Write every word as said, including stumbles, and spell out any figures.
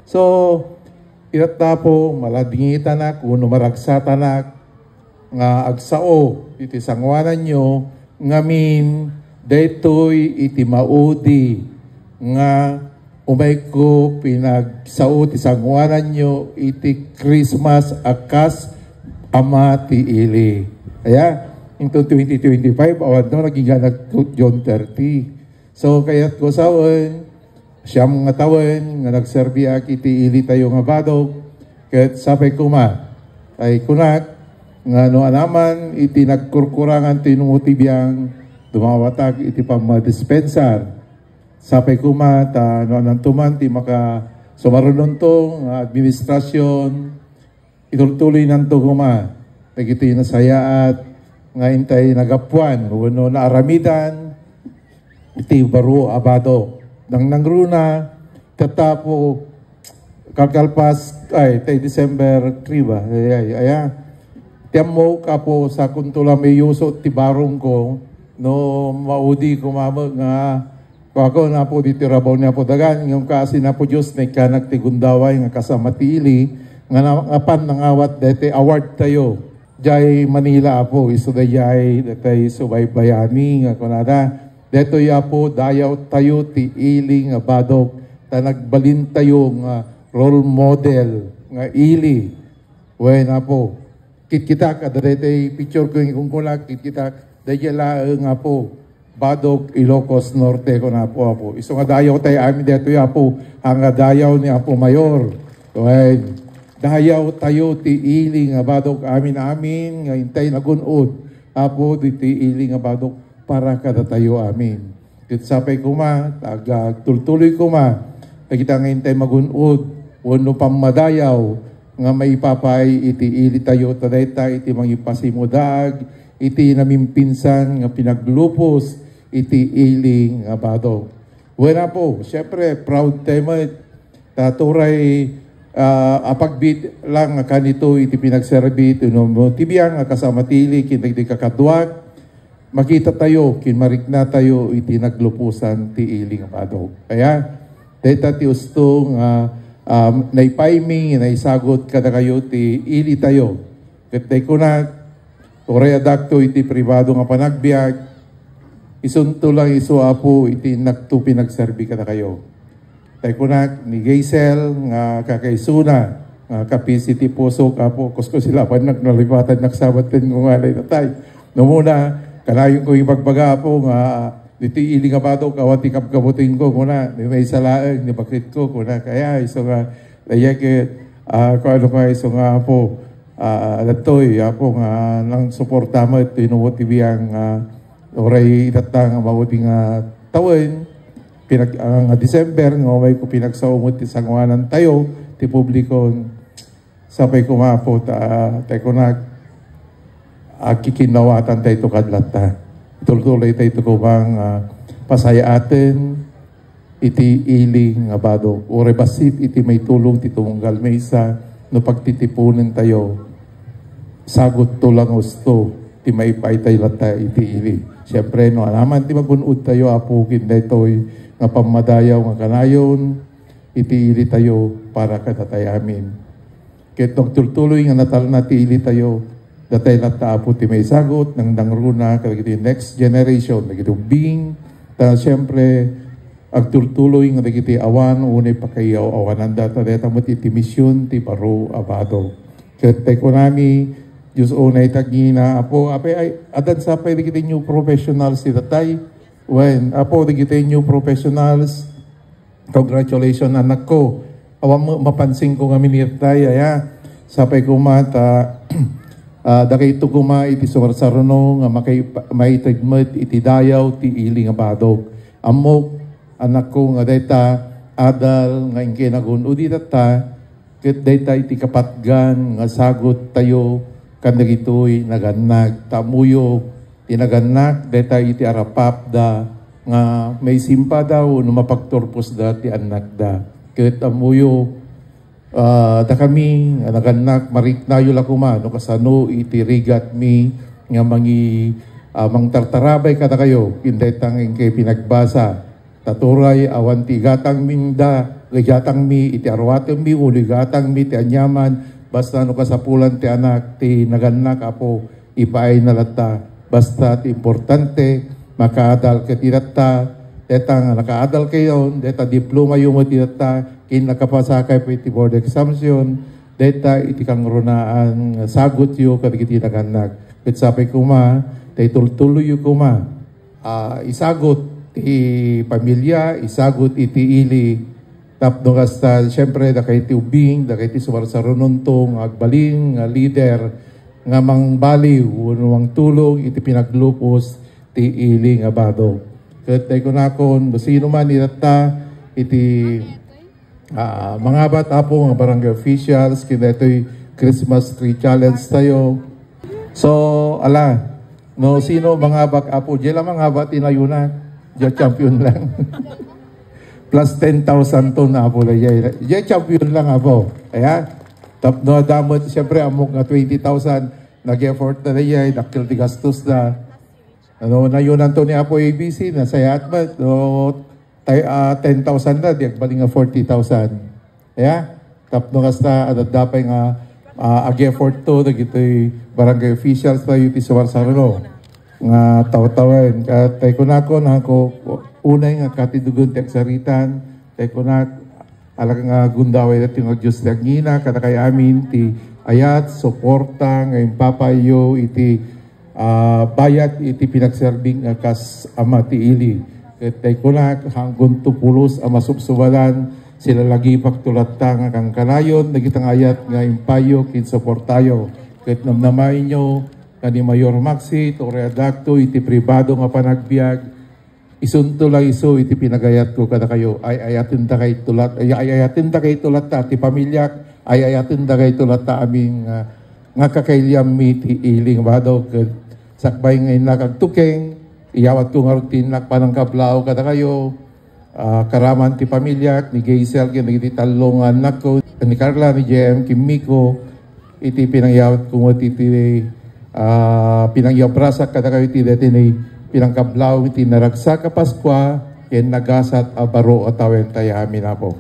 So, itatta, Apo, maladingitanak wenno maragsatanak nga agsao iti sangoananyo ngamin daytoy iti maudi nga umayko pinagsao ti sangoananyo iti Christmas a kas ama ti ili. Aya, into twenty twenty-five, awan no, naging anak June thirty. So, kayat ko sawen, siyam nga tawen nga nagserbiak iti ili tayo nga badog, ket sapay koma, tay kunak, nga no anaman iti nagkurkurangan ti numo ti biang, dumawatak iti pammadispensar. Sapay koma, ta no ananto man ti maka sumarunonto nga administrasyon, itultuloynanto koma dagiti nasayaat nga intay nagapuan wenno naaramidan iti baro a badog. Nangnangruna, itatta, Apo, kalkalpas, ay, tay December three ba? Ay, ay, aya. Ti ammok, Apo, sakonto la mayuso ti barongko, no maudi koma met nga Kuakon, Apo, ditoy rabaw ni Apo Dagan, ngem kaasi ni Apo Dios, naikkanak ti gundaway nga kas ama ti ili, nga na-, nga pan nangawat daytoy award tayo. Jay Manila, Apo, isu dayjay, daytoy subaybayani nga kunada. Daytoy, Apo, dayaw tayo ti ili nga badog, ta nagbalin tayo nga role model nga ili. Wen, Apo, kitkitak, adda daytoy picture ko, kunkunak, kitkitak, dayjay laeng, Apo, badog Ilocos Norte, kuna, Apo, Apo. Isu nga dayaw tayo amin daytoy, Apo, nga dayaw ni Apo Mayor. Wen, dayaw tayo ti ili nga badog amin-amin nga intay nagun-od, Apo, ditoy ili nga badog para kadatayo amin. Ket sapay koma, ta ag-, agtultuloy koma, dagita nga intay magun-od wenno pammadayaw nga maipapaay iti ili tayo, ta dayta iti mangipasimudaag iti namimpinsan nga pinaglupos iti ili nga badog. Wen, Apo, siyempre, proud tayo met ta turay, ah, apagbiit lang nga kanito iti pinagserbi ti numo ti biang nga kas ama ti ili ken dagiti kakaduak, makita tayo ken marikna tayo iti nagluposan ti ili nga badog. Kaya, dayta ti usto nga, ah, naipaymi nga naisagut kadakayo ti ili tayo. Ket dayta kunak, uray adakto iti pribado nga panagbiag, isunto lang isu, Apo, iti innakto pinagserbi kadakayo. Tay kunak ni Gaisel nga kakaisuna nga kapis iti pusok, Apo, kuskusilabannak, nalipatannak sabaten ko nga lay tatay. Numuna, kanayon ko ibagbaga, Apo, nga ditoy ili nga badog, awan ti kabkabutenko, kuna, ni maysa laeng, ni baketko, kuna, kaya, isu nga, layag, ah, kung ano ka, isu nga, Apo, ah, datoy, Apo, nga nang suporta met, tinumo ti biang, ah, uray itatta nga maudi nga tawen, pinag-, ah, nga December, nga umay ko pinagsao met ti sangoanan tayo, ti publikon, sapay koma, Apo, ta, tay kunak, agkikinnawatan tayo kad latta. Tultuloy tayo koma nga pasayaaten iti ili nga badog. Uray bassit iti maitulong ti tumunggal maysa, no pagtitipunen tayo, sagut to lang usto ti maipaay tayo latta iti ili. Siyempre, no anaman ti magun-od tayo, Apo, ken daytoy nga pammadayaw nga kanayon, iti ili tayo para kadatayo amin. Ket no agtultuloy nga natalna ti ili tayo, datay latta, Apo, ti maisagut, nangnangruna kadagiti next generation, dagiti ubbing, ta siyempre, agtultuloy nga dagiti awan, unay pakaiyaw-awananda, ta dayta met iti mision ti baro a badog. Ket tay kunami, Dios unay tagina, Apo, apay, ay, addan sapay dagiti new professionals ti tatay? Wen, Apo, dagiti new professionals, congratulations, anakko. Awan mo, mapansin ko nga minirtay, aya. Sapay koma ta, ah, dagayto koma iti sumarsaruno nga makaipa-, maited met iti dayaw ti ili nga badog. Ammok, anakko, nga dayta, adal nga inkay nagun-udi tatta, ket dayta iti kapatgan nga sagut tayo kan dagitoy nagannag. Ta ammoyo, ti nagannak, dayta iti arapapda nga maisimpada wenno mapagturposda ti annakda. Ket ammoyo, ah, dakami nga nagannak, mariknayo la koma no kasano iti rigatmi nga mangi-, ah, mangtartarabay kadakayo ken dayta nga inkay pinagbasa. Ta turay awan ti igatangminda Igatangmi iti aruatenmi, ulo igatangmi ti aniaman, basta no kasapulan ti anak, ti nagannak, Apo, ipaayna latta. Basta ti importante, makaadal ket itatta, deta nga nakaadal kayon, deta diploma yo met itatta, ken nakapasakay pa iti board examination, deta iti kangrunaan nga sagot yo kadagiti nagannak. Ket sapay koma, ta itultuloy yo koma, ah, isagut ti pamilia, isagut iti ili. Tapno kasta, siyempre, dakayti ubing, dakayti sumarsarunoto nga agbalin nga leader nga mangbaliw wenno mangtulong iti pinaglupos ti ili nga badog. Ket tay kunakon, no sino man itatta iti, ah, mangabat, Apo, nga barangay officials, ken daytoy Christmas tree challenge tayo. So, ala, no sino mangabat, Apo, diay la mangabat ti nayunak, diay champion lang. Plus ten thousand to na, Apo, diay, diay champion lang, Apo. Ayan. Tapno adda met, siyempre, ammok nga twenty thousand, nag-effort na diay, dakkel ti gastos na. Ano, nayunan to ni Apo A B C, nasayaat met, no, tay-, ah, ten thousand na, di agbalin nga forty thousand. Aya? Tapno kasta, adda pay nga, ah, ag-effort to, dagitoy barangay officials tayo, ti sumarsaruno nga taw-tawen. Ket tay kunakon, ako, unay nga katidugon ti agsaritan, tay kunak, ala nga gundaway dati nga Dios ti agngina, kadakay amin ti ayat, suporta nga impapayo iti, ah, bayat iti pinagserbing nga kas ama ti ili. Ket tay kunak, hanggon to pulos a masubsubadan, silalagipak to latta nga kankanayon, dagita nga ayat nga impayo ken suportayo. Ket namnamaenyo nga ni Mayor Maxi, turay adakto iti pribado nga panagbiag, isunto la isu iti pinagayatko kadakayo. Ay-ayaten ta kayto lat-, ay-, ay-ayaten ta kayto latta ti pamiliak, ay-ayaten ta kayto latta amin nga, nga kakailiammi ti ili nga badog. Ket sakbay nga innak agtukeng, iyawatko ngarud ti innak panangkablaaw kadakayo, ah, karaman ti pamiliak, ni Geisel, ken dagiti tallo nga annakko, ni Carla, ni J M, ken Miko, iti pinangyawatko met iti, ah, pinangyabrasak kadakayo iti daytoy pinangkablaaw iti naragsak a Paskua, ken nagasat a baro a tawen tayo amin, Apo.